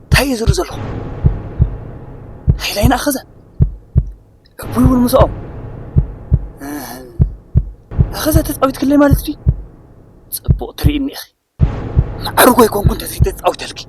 እንታይ እዩ ዝብሉ ዘለኹ? ሃይላይን ኣኸዘ ዕቡይ እውን ምስኦም ኣኸዘ ተፃዊትክለይ ማለት ድዩ? ፅቡቕ ትርእይኒ ኢኺ። ማዕርጎ ኣይኮንኩ እንተዘይተፃዊተልኪ።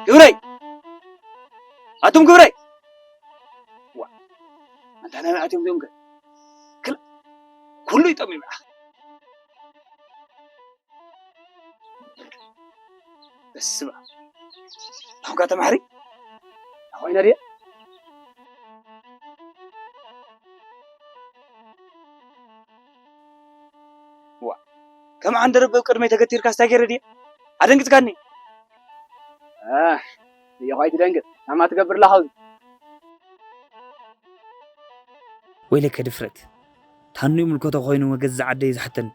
ግብረይ! ኣቱም ግብረይ! ዋ፣ ኣንታ ናይ ኣትዮም ዞም ከ? ክላ-፣ ኩሉ ይጠምዩ። በስመ ኣብ። ናኹም ከ ተማሃሪ? ናኾይና ድየ? ዋ፣ ከም ዓንደረብ ኣብ ቅድመይ ተገቲርካ ስታይ ገይረ ድየ? ኣደንግጽካኒ። ኣህ፣ እዮኻ ኣይትደንግጽ። ናማ ትገብር ኣለኻ ኣብዚ። ወይለከ ድፍረት። ታኑ ይምልከቶ ኮይኑ ገዛእ ዓደይ ዝሓተኒ።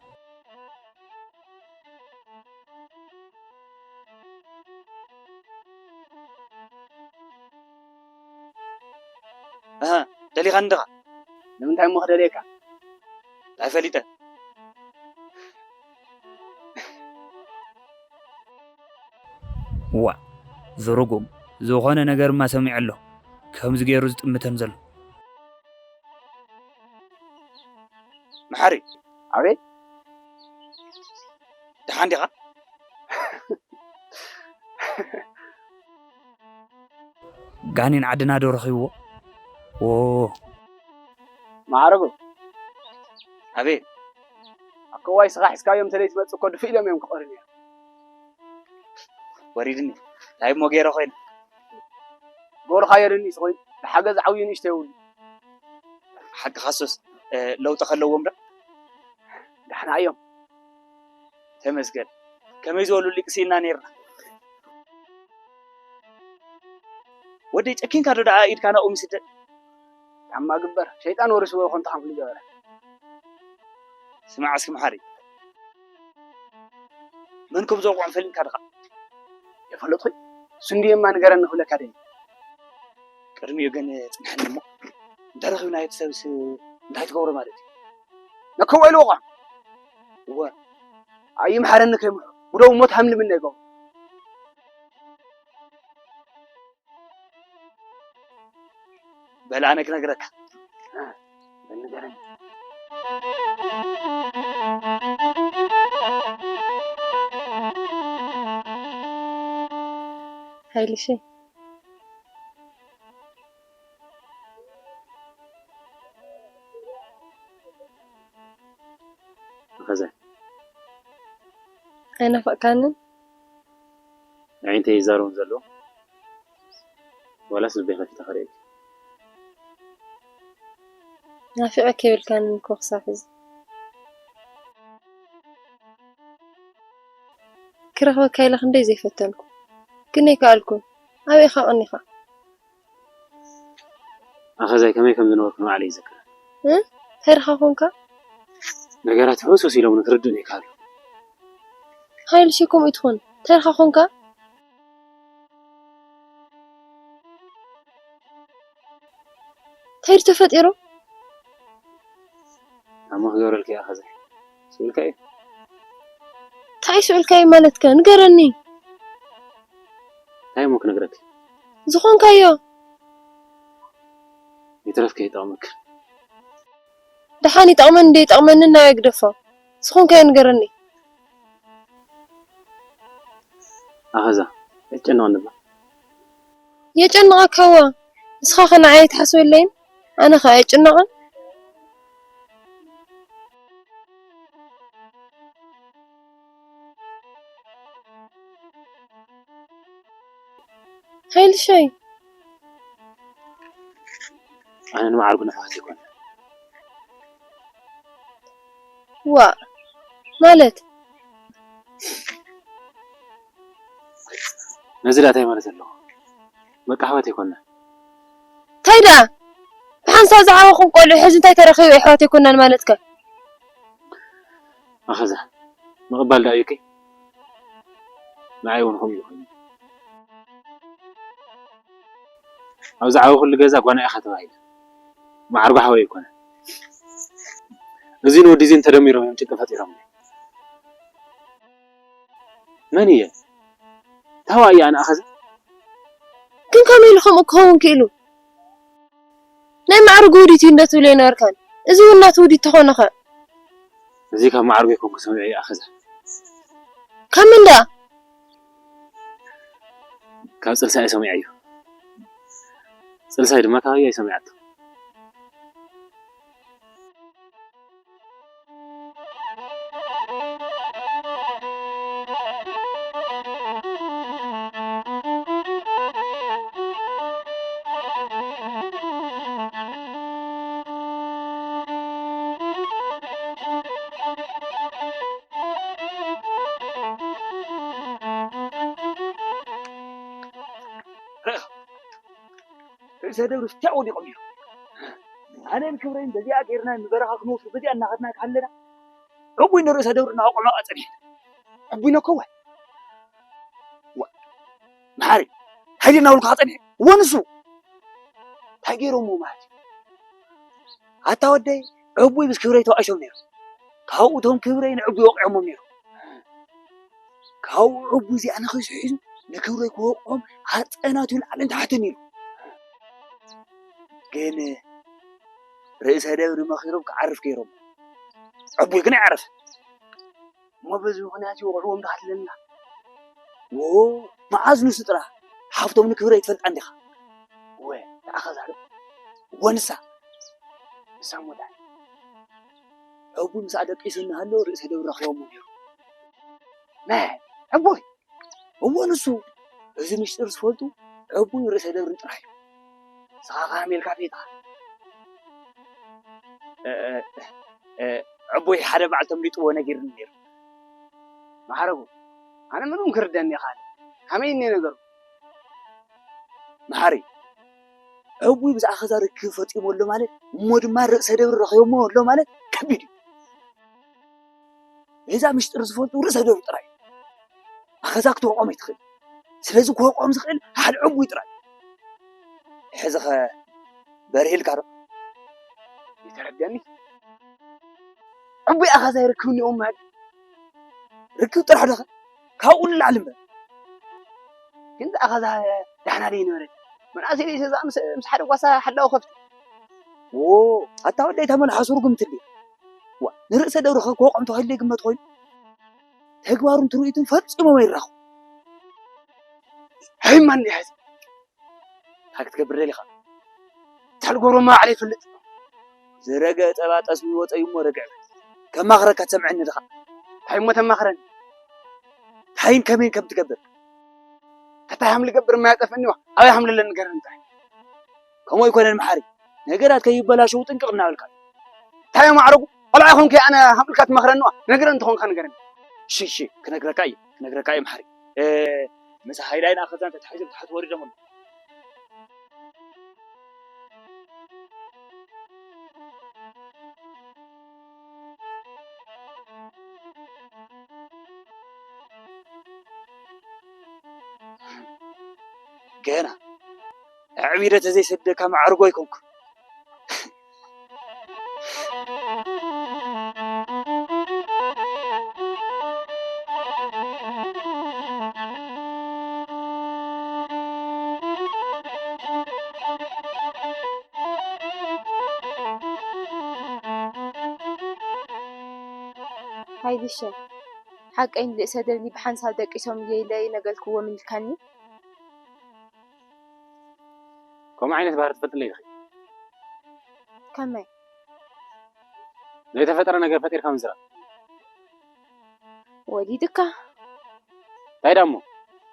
ኣሃ፣ ደሊኻኒ ዲኻ? ንምንታይ እሞ ክደልየካ? ኣይፈሊጠ። ዋ፣ ዝርጉም ዝኾነ ነገርማ ሰሚዐ ኣሎ። ከምዚ ገይሩ ዝጥምተን ዘሎ። መሓሪ። ኣቤት። ደሓን ዲኻ? ጋኔን ዓድና ዶ ረኺብዎ? ዎ። ማዕረጉ። ኣቤት። ኣከዋይ ስኻ ሒዝካዮም ተለይ ትመጽእ እኮ ድፍእ ኢሎም እዮም ክቐሩ ነይሮም። ወሪድኒ። እንታይ እሞ ገይረ ኮይነ? ጎርኻዮ ደኒ ስኾይ ብሓገዝ ዓብዩ ንእሽቶ የብሉ። ሓቅኻ ሶስ፣ እ፣ ለውጢ ከለዎም ዶ? ዳሕና እዮም። ተመስገን። ከመይ ዝበሉ ሊቅ ስኢና ነይርና። ወደይ ጨኪንካ ዶ ደኣ ኢድካ ናብኦም ይስደድ? ታማ ግበር። ሸይጣን ወሪስዎ ይኾን ተኻን ፍሊ ገበረ። ስማዕ እስኪ መሓሪ፣ መን ከም ዘውቅዖም ፈሊጥካ ድኻ? የፈለጥኹ። እሱ እንድየማ ንገረኒ ክብለካ ደሊ። ቅድሚኡ ግን ጽንሐኒ እሞ፣ እንተረኺብናዮ እቲ ሰብስ እንታይ ትገብሮ ማለት እዩ? ነከዋ ኢልዎ ቋ። እወ፣ ኣይምሓረኒ ከይምሑ፣ ብደው ሞት ሃምልምና ይገብሮ። በል ኣነ ክነግረካ። በል ንገረኒ። ሃይልሸይ። ኣኸዛ። ኣይናፈቕካንን? ኣዒንተይ ይዛረቡን ዘለዉ፣ ዋላስ ልበይ ከፊተ ከርእየኪ? ናፊቐ ከይብልካንን እኮ ክሳብ ሕዚ። ክረኽበካ ኢለ ክንደይ ዘይፈተንኩ፣ ግን ኣይከኣልኩን። ኣበይ ኢኻ ቀኒኻ? ኣኸዛይ ከመይ ከም ዝነበርኩ ንባዕለይ ይዝክር። እ? እንታይ ኢኻ ኮንካ? ነገራት ሕውስውስ ኢሎምኒ ክርድኡኒ ኣይከኣሉ። ሃይልሽ ከምኡ ትኾን። እንታይ ኢኻ ኮንካ? እንታይ ተፈጢሩ? ኣሞ ክገብረልኪ እያ ኸዚ። ስእልካ እዩ። እንታይ ስእልካ እዩ ማለትከ? ንገረኒ። እንታይ እሞ ክነግረኪ? ዝኾንካዮ። ይትረፍከ ይጠቕመክ። ደሓን ይጠቕመን እንደ ይጠቕመኒ እናዮ ግደፎ። ዝኾንካዮ ንገረኒ። ኣኸዛ፣ ኣይትጨነቕኒ እባ። የጨንቐካዋ። ንስኻ ኸ ንዓይ ኣይትሓስበለይን? ኣነ ኸ ኣይጭነቕን? ሃይልሸይ። ኣነ ንመዓርጉ ንኣሕዋት ኣይኮነ። ዋእ፣ ማለት? ነዚ ዳኣ እንታይ ማለት ኣለዎ? በቃ ኣሕዋት ኣይኮና። እንታይ ደኣ? ብሓንሳብ ዝዓበኹም ቆልዑ ሕዚ እንታይ ተረኺቡ ኣሕዋት ኣይኮናን ማለትከ? ኣኸዛ፣ ምቕባል ደኣ እዩኪ? ንዓይ እውን ከምኡ እዩ ኮይኑ። ኣብ ዝዓበኹሉ ገዛ ጓና ኢኻ ተባሂለ። መዓርጎ ሓወይ ኣይኮነ። እዚን ወዲዚን ተደሚሮም እዮም ጭንቂ ፈጢሮምለይ። መን እየ? ታዋ እየ ኣነ ኣኸዛ? ግን ከመይ ኢሉ ከምኡ ክኸውን ክኢሉ? ናይ ማዕርጉ ውዲት እዩ እንዶ ትብል ኣይነበርካን? እዚ እውን ናቱ ውዲት ተኾነ ኸ? እዚ ካብ ማዕርጉ ኣይኮንኩ ሰሚዐዮ ኣኸዛ። ካብ መን ደኣ? ካብ ጽልሳይ ሰሚዐዮ። ጽልሳይ ድማ ካባይ ኣይሰሚዓቶ። ርእሰ ደብሪ ፍትያእ ወዲቖም እዮም። ኣነን ክብረይን በዚኣ ገይርና ንበረኻ ክንወፍር በዚኣ እናኸድና ከለና፣ ዕቡይ ንርእሰ ደብሪ እናወቕዖ ኣጸኒሕና። ዕቡይ ነኮ ዋይ። ዋ፣ መሓሪ፣ ሃይሊ እናበልኩ ኣጸኒሐ። እወ ንሱ። እንታይ ገይሮምዎ ማለት እዩ? ኣታ ወደይ፣ ዕቡይ ምስ ክብረይ ተባኢሶም ነይሮም። ካብኡ እቶም ክብረይ ንዕቡይ ወቒዖሞም ነይሮም። ካብኡ ዕቡይ እዚኣ ንኺሱ ሒዙ ንክብረይ ክወቕዖም ኣጸናትዩ ላዕልን ታሕትን ኢሉ። ግን ርእሰ ደብሪ መኺሮም ክዓርፍ ገይሮም። ዕቡይ ግን ኣይዓረፈን። እሞ በዚ ምኽንያት ይወቕዕዎም ዶ ኣለና? ዎ፣ መዓዝ ንሱ ጥራሕ ሓፍቶም ንክብረይ ትፈልጣ እንዲኻ። ወ፣ ንዓኻ ዛረብ። ወንሳ። ንሳ ሞታ። ዕቡይ ምስኣ ደቂሱ እናሃለወ ርእሰ ደብሪ ረኺቦሞ ነይሩ። ናይ፣ ዕቡይ። እወ፣ ንሱ። እዚ ምስጢር ዝፈልጡ ዕቡይ ርእሰ ደብርን ጥራሕ እዩ። ንስኻ ከመይ ኢልካ ኣፍሊጥካ? እ፣ እ፣ እ፣ ዕቡይ ሓደ በዓል ተምሊጥዎ ነጊርኒ ነይሩ። መሓረጉ፣ ኣነ ምንም ክርደኒ ይኽእል። ከመይ እኒ ነገሩ? መሓሪ፣ ዕቡይ ብዛዕባ ኸዛ ርክብ ፈጺሙ ኣሎ ማለት፣ እሞ ድማ ርእሰ ደብሪ ረኺቦሞ ኣሎ ማለት ከቢድ እዩ። ነዛ ምሽጥር ዝፈልጡ ርእሰ ደሩ ጥራይ። ኣኸዛ ክትወቆም ኣይትኽእል። ስለዚ ክወቆም ዝኽእል ሓደ ዕቡይ ጥራይ። ሕዚ ኸ በርሂልካ ዶ? ይተረድኣኒ። ዕቡይ ኣኸዛ ይርክብኒ እዮም ማለት። ርክብ ጥራሕ ዶ ኸ? ካብኡ ንላዕሊ እምበር። ግን ኣኸዛ ዳሕና ደይ ነበረ። መናእሰይ ደይ ሰዛ ምስ፣ ምስ ሓደ ጓሳ ሓላው ከፍቲ። ዎ፣ ኣታ ወደይ ተመልሓሱ ርጉምቲ እንዴ። ዋ፣ ንርእሰ ደብርኸ ክወቆም ተኸይሉ ይግመት ኮይኑ። ተግባሩን ትርኢቱን ፈጺሞም ኣይራኹ። ሃይማን ይሓዝ። እንታይ ክትገብር ደሊኻ? እንታይ ልገብሮ እሞ ባዕለይ ይፈልጥ። ዝረገ ጸባ ጠስሚ ወጸዩ እሞ ረግዕ። ከማኽረካ ትሰምዐኒ ድኻ? እንታይ እሞ ተማኽረኒ? ታይን ከመይን ከም ትገብር? እንታይ ሃም ልገብር እሞ ያጠፍእኒ ዋ? ኣበይ ሃም ለለ ንገረኒ ጥራይ። ከምኡ ኣይኮነን መሓሪ። ነገራት ከይበላሸው ጥንቅቕ እናበልካ። እንታይ ማዕረጉ? ቆልዓ ይኾንኩ ኣነ ሃም ኢልካ ትመኽረኒ ዋ? ነገር እንተኾንካ ንገረኒ። እሺ፣ እሺ፣ ክነግረካ እየ፣ ክነግረካ እየ መሓሪ። እ፣ ምስ ሃይላይን ኣኸዛን ተታሒዞም ታሕቲ ወሪዶም ኣለዉ። ገና ኣዕቢረ ተዘይሰደካ ማዕርጎ ኣይኮንኩ። ሃይልሸ፣ ሓቀይ ንርእሰ ደብኒ ብሓንሳብ ደቂሶም እየ ኢለ ኣይነገርክዎምን ኢልካኒ? ከምኡ ዓይነት ባህሪ ትፈልጥለይ ኢኺ። ከመይ? ዘይተፈጠረ ነገር ፈጢርካ ምዝራብ። ወሊድካ? እንታይ ደኣ እሞ?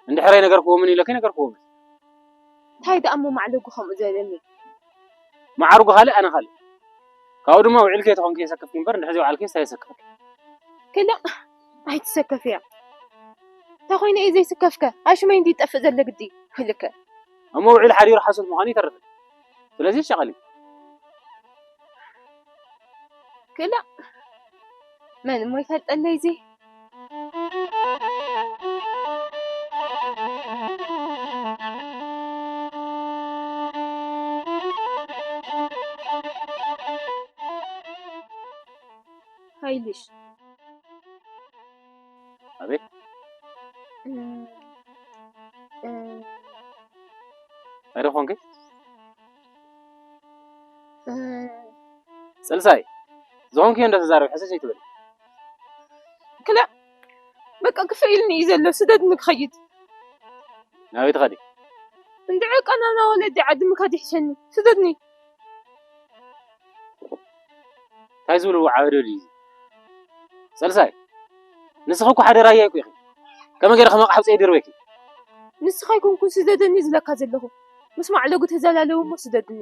እንድሕር ኣይነገርክዎምን ኢለ ከይነገርክዎምን። እንታይ ደኣ እሞ ማዕለጉ ከምኡ ዝበለኒ? ማዕርጉ ካልእ፣ ኣነ ካልእ። ካብኡ ድማ ውዒልኪ ተኾንኪ የሰክፍኪ እምበር፣ እንድሕር ዘይወዓልኪ እንታይ የሰክፍኪ? ክላ፣ ኣይትሰከፍያ። እንተ ኾይነ እየ ዘይስከፍከ፣ ኣብ ሽመይ እንዲ ይጠፍእ ዘሎ ግዲ። ክልከ። እሞ ውዒል ሓዲሩ ሓሶት ምዃኑ ይተርፍ። ስለዚ ሸቐሊ። ክላ፣ መን እሞ ይፈልጠለይ እዚ? ሃይልሽ። ኣቤት። እም፣ እም። እንታይ ደኣ ኾንኪ? እም። ጽልሳይ፣ ዝኾንክዮ እንዳተዛረቢ ሕስስ ኣይትበሊ። ክላእ፣ በቃ ክፍእ ኢሉኒ እዩ ዘሎ፣ ስደድኒ ክኸይድ። ናበይ ትኸዲ? እንድዒ ቀናና ወለዲ ዓዲ ምኻድ ይሕሸኒ፣ ስደድኒ። እንታይ ዝብልዎ ዓበደሉ እዩ እዚ? ሳልሳይ፣ ንስኺ እኮ ሓደ ራያ እኮ ኢኺ። ከመይ ገይረ ከም ኣቕሓ ኣውፅኤ ድርበኪ? ንስኻ ኣይኮንኩን ስደደኒ ዝለካ ዘለኹ። ምስ ማዕለጉ ተዘላለዉ እሞ ስደድኒ።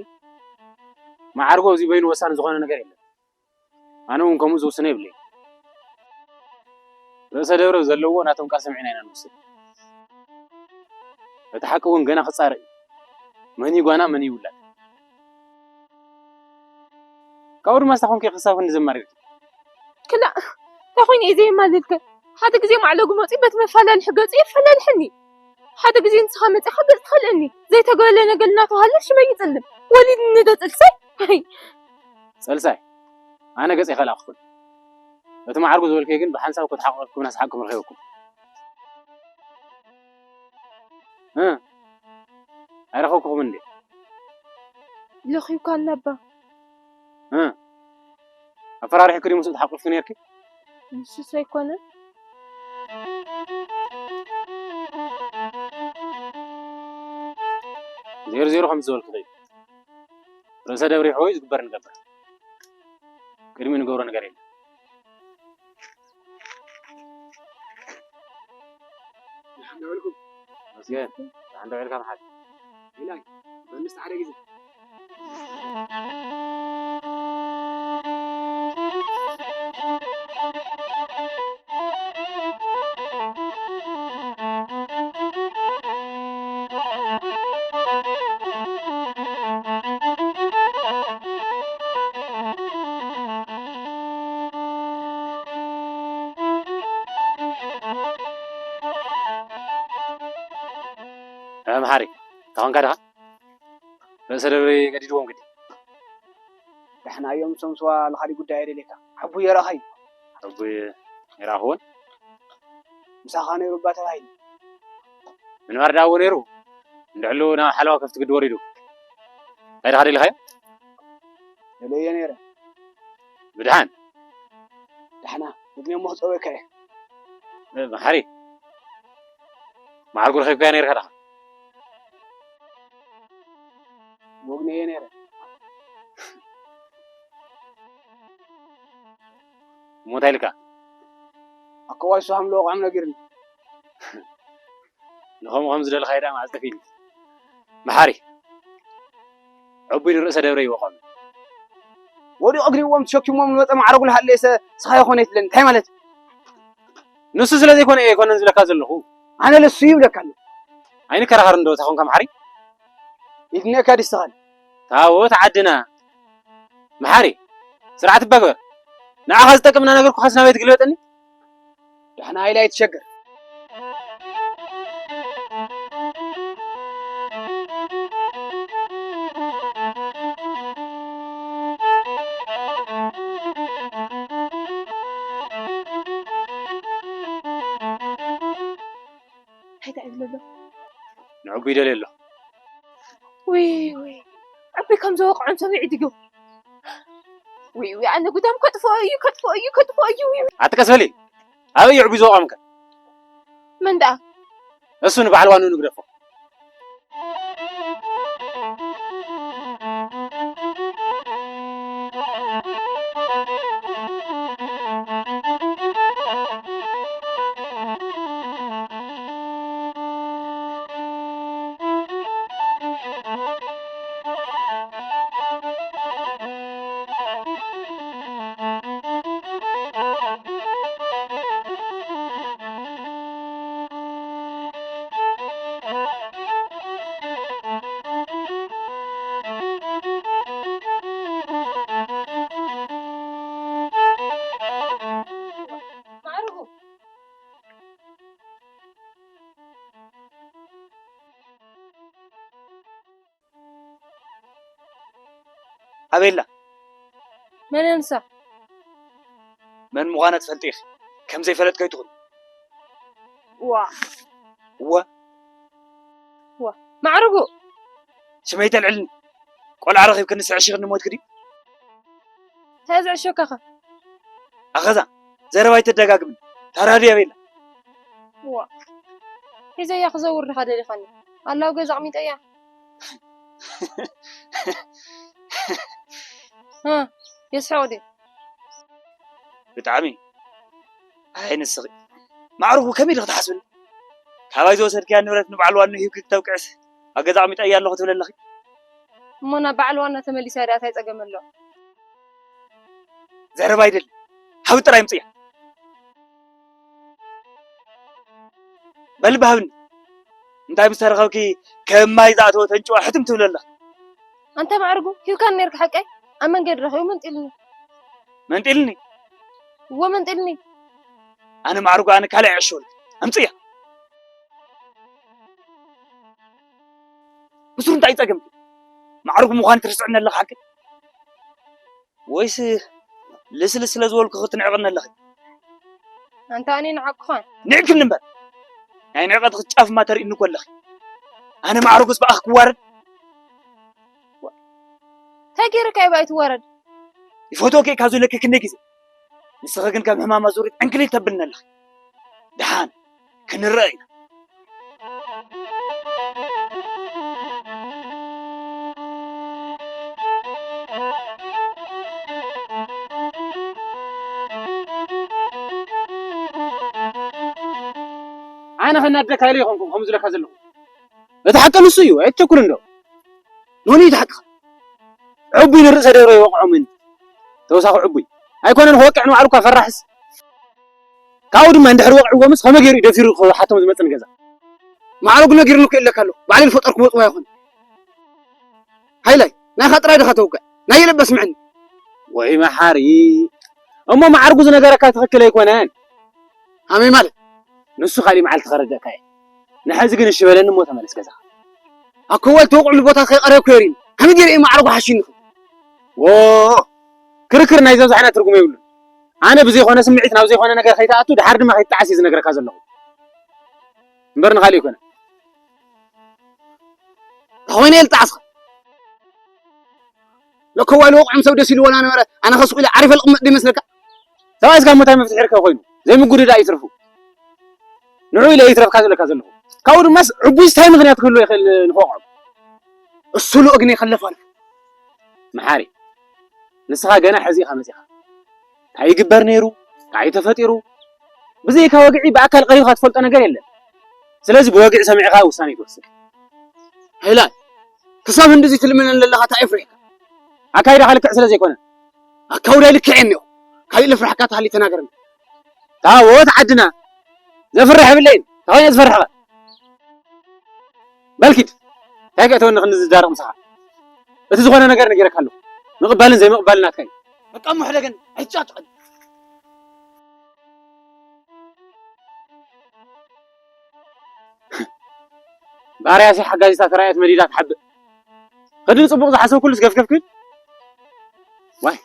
ማዕርጎ እዚ በይኑ ወሳኒ ዝኾነ ነገር የለን። ኣነ እውን ከምኡ ዝውስኖ የብለይን። ርእሰ ደብረ ዘለዎ ናቶም ቃል ሰሚዕና ኢና ንወስድ። እቲ ሓቂ እውን ገና ክጻረ እዩ። መን እዩ ጓና፣ መን እዩ ውላድ? ካብኡ ድማ ንስኻ ኮንኪ ክሳብ ክንዲ ዘማሪርኪ። ክላእ፣ እንታይ ኮይነ እየ ዘየማልልከ? ሓደ ግዜ ማዕለጉ መፂኡ በቲ መፈላልሒ ገፁ የፈላልሐኒ። ሓደ ግዜ ንስኻ መፂኻ ገፅ ትኸልአኒ። ዘይተገበለ ነገር እናተባህለ ሽመይ ይፅልም። ወሊድኒ ዶ ፅልሳይ? ኣይ። ፀልሳይ፣ ኣነ ገፅ ይኸላእኹን። እቲ ማዕርጉ ዝበልክዮ ግን ብሓንሳብ እኮ ተሓቋቂፍኩም እናሰሓቅኩም ረኺበኩም። እ? ኣይረኸብኩኹም እንዴ? ለኺብካና እባ። እ? ኣፈራሪሕኪ ድዩ ምስኡ ተሓቂፍኪ ነይርኪ? ንሱስ ኣይኮነን። ዜሮ ዜሮ ከም ዝበልኩኺ እዩ። ርእሰ ደብሪ ሆይ ዝግበር ንገብር። ቅድሚ ንገብሮ ነገር የለን። ደሓን ዶ ውዒልኩም? መስገን፣ ደሓን ዶ ውዒልካ መሓሪ? ኢላይ፣ በልስ ሓደ ግዜ። መምሓሪ፣ ተኾንካ ድኻ? ርእሰ ደብሪ ገዲድዎም ግዲ። ዳሕና እዮም ሰምስዋ፣ ንኻሊእ ጉዳይ ኣይደልየካ። ዓቡይ የረኣኻዩ። ዓቡይ ይረኣኽዎን? ምሳኻ ነይሩ እባ ተባሂሉ። ምንባር ደኣ እዎ ነይሩ። እንድዕሉ ናብ ሓለዋ ከፍቲ ግዲ ወሪዱ። እንታይ ድኻ ደሊኻዮ? ደለየ ነይረ። ብድሓን? ዳሕና፣ ግድሚ እሞ ክጸወካ እየ። እ፣ መሓሪ። መዓርጉ ረኺብካዮ ነይርካ ዳኻ? ወግነየ ነይረ። እሞ እንታይ ኢልካ? ኣከዋይ ሱሃም ለወቕዖም ነጊርኒ። ንኸምኡ ከም ዝደለኻዮ ደኣ መዓዝ ጠፊእኒ? መሓሪ። ዕቡይ ንርእሰ ደብረ ይወቖም። ወዲቑ እግሪዎም ተሸኪሞም ዝመጸ ማዕረጉ ልሃለየሰ ስኻ ይኾነ ይትለኒ። እንታይ ማለት እዩ? ንሱ ስለ ዘይኮነ እየ ኣይኮነን ዝብለካ ዘለኹ። ኣነ ለሱ ይብለካ ኣለኹ። ኣይንከራኸር እንዶ እታ ኾንካ መሓሪ? ይድነካ ድስተኻል። ታቦት ዓድና። መሓሪ፣ ስርዓት እባ ግበር። ንዓኻ ዝጠቅም እናነገርኩኻስ ናበይ ትግልበጠኒ? ዳሕና ኢላ ኣይትሸገር። እንታይ ትዕድል ኣሎ? ንዕቡ ይደልዮ ኣሎ። ውይ፣ ውይ፣ ዕቡይ ከም ዝወቕዖም ሰሚዑ ድዩ? ውይ፣ ውይ፣ ኣነ ጉዳም ከጥፍኦ እዩ፣ ከጥፍኦ እዩ፣ ከጥፍኦ እዩ፣ ውይ፣ ውይ። ኣትቀስ በሊ። ኣበይ እዩ ዕቡይ ዝወቕዖም ከ? መን ደኣ? እሱ ንበዓል ዋንኡ ንግደፎ። ኣበይ ኣላ? መን እያ ንሳ? መን ምዃና ትፈልጢ ኢኺ። ከም ዘይፈለጥኪ ኣይትኹኒ። ዋ። እወ። ዋ። ማዕርጉ። ሽመይ ተልዕልኒ። ቆልዓ ረኺብክኒ ስዕሽኽኒ ሞትኪ ድዩ? እንታይ ዘዕሸካኸ? ኣኸዛ፣ ዘረባ ኣይተደጋግምኒ። ታራዲ ኣበይ ኣላ? ዋ። ሒዘያ ክዘውር ዲኻ ደሊኻኒ? ኣላው ገዛ ኣቕሚጠያ። እ፣ የስሕቕ ድዩ? ብጣዕሚ። ኣይ ንስኺ። ማዕርጉ ከመይ ኢልኺ ትሓስብኒ? ካባይ ዝወሰድክያ ንብረት ንበዓል ዋኑ ሂብኪ ክተብቅዕስ ኣብ ገዛ ኣቕሚጠያ ኣለኹ ትብሊ ኣለኺ? እሞ ናብ በዓል ዋና ተመሊሳ ድኣ እንታይ ጸገም ኣለዎ? ዘረባ ኣይደልን። ሃቢ ጥራይ ምጽያ። በሊ ብሃብኒ። እንታይ ምስ ተረኸብኪ ከም ማይ ዝኣተወ ተንጭዋ ሕትም ትብሊ ኣለኺ? ኣንታ ማዕርጉ፣ ሂብካኒ ነይርካ ሓቀይ? ኣብ መንገዲ ረኺቡ መንጢልኒ። መንጢልኒ? እወ መንጢልኒ። ኣነ ማዕርጉ ኣነ ካልእ ኣይዕሸወልኪ። ኣምጽያ። ብሱሩ እንታይ ጸገምኪ? ማዕርጉ ምዃኑ ትርስዕኒ ኣለኺ ሓቂ? ወይስ ልስልስ ስለ ዝበልኩ ክትንዕቕኒ ኣለኺ? ኣንታ ኣነ ንዓቅኹ። ንዕቅኒ እምበር። ናይ ንዕቀትኺ ጫፍማ ተርእይኒ እኮ ኣለኺ። ኣነ ማዕርጉስ ብኣኺ ክዋረድ? እንታይ ገይረካ እዩ ብኣይ ትዋረድ? ይፈትወኪ እየ ካብ ዝብለኪ ክንደይ ግዜ። ንስኺ ግን ከም ሕማም ኣዙሪት ዕንክሊል ተብልኒ ኣለኺ። ደሓን ክንረኣ ኢና። ኣነ ከናድደካ ኢለ ይኾንኩ ከምኡ ዝለካ ዘለኹ። እቲ ሓቂ ንሱ እዩ፣ ኣይትቸኩል እንዶ። ኖኒ፣ እቲ ሓቂ ዕቡይ ንርእሰ ደብረ ይወቕዖ ምን? ተወሳኺ ዕቡይ። ኣይኮነን ክወቅዕ ንባዕሉ እኳ ፈራሕስ። ካብኡ ድማ እንድሕር ወቒዕዎ ምስ ከመይ ገይሩ እዩ ደፊሩ ክሓቶም ዝመጽእ ንገዛ? ማዕረጉ ነጊሩኒ እኮ ይብለካ ኣሎ። ባዕለይ ዝፈጠርኩ መጥዋ ይኹን። ሃይላይ፣ ናይኻ ጥራይ ድኻ ተውግዕ? ናይ የለበ ስምዕኒ። ወይ መሓሪ። እሞ ማዕርጉ ዝነገረካ ትኽክል ኣይኮነን። ሃመይ ማለት? ንሱ ካሊእ መዓልቲ ከረደካ እየ። ንሕዚ ግን እሺ በለኒ እሞ ተመለስ ገዛኻ። ኣኮዋል ተወቕዕሉ ቦታ ከይቐረብኩ የሪኒ። ከመይ ገይረ እየ ማዕረጉ ሓሽዩኒ? ዎ፣ ክርክር ናይ ዘብዛሕና ትርጉም የብሉን። ኣነ ብዘይኮነ ስምዒት ናብ ዘይኮነ ነገር ከይትኣቱ፣ ድሓር ድማ ከይትጣዓስ እየ ዝነግረካ ዘለኹ። እምበር ንኻልእ ኣይኮነ። ተኾይነ እየ ልጣዓስኻ። ለኮዋል ወቕዖም ሰብ ደስ ኢልዎ ነበረ። ኣነ ከስቑ ኢለ ዓሪፈ ልቕመጥ ዶ ይመስለካ? ሰብኣይ ስጋብ ምንታይ መፍትሒ ይርከብ ኮይኑ? ዘይምጉድዳእ ይትርፉ። ንዑ ኢለ ይትረፍካ ዝብለካ ዘለኹ። ካብኡ ድማስ ዕቡይ እንታይ ምኽንያት ክህልዎ ይኽእል ንኽወቕዖም? እሱ ልኡግ ናይ ከለፋልፍ። መሓሪ፣ ንስኻ ገና ሕዚ ኢኻ መጺኻ። እንታይ ይግበር ነይሩ? እንታይ ተፈጢሩ? ብዘይካ ወግዒ ብኣካል ቀሪብካ ትፈልጦ ነገር የለን። ስለዚ ብወግዒ ሰሚዕኻ ውሳኔ ትወስድ። ሃይላይ፣ ክሳብ ህንድዚ ትልምነን ዘለኻ እንታይ እዩ ፍሪሕካ? ኣካይዳኻ ልክዕ ስለ ዘይኮነ። ኣካውዳይ ልክዕ እየ እኒኦ። ካሊእ ልፍራሕካ ተሃልዩ ተናገረኒ። ታቦት ዓድና ዘፍርሕ የብለይን። እንታይ ኮይኑ ዝፈርሕኻ? በል ኪድ። እንታይ ከእተወኒ ክንዲ ዝዳረቕ ምሳኻ? እቲ ዝኾነ ነገር ነጊረካ ኣለኹ። ምቕባልን ዘይምቕባልን ናትካ እዩ። በቃ እሞ ሕደገኒ። ኣይትጫጭቐኒ። ባርያሲ ሓጋዚታ ተራእየት መዲዳ ትሓብእ። ቅድም ጽቡቕ ዝሓሰብኩሉስ ገፍገፍ ክብል? ዋይ፣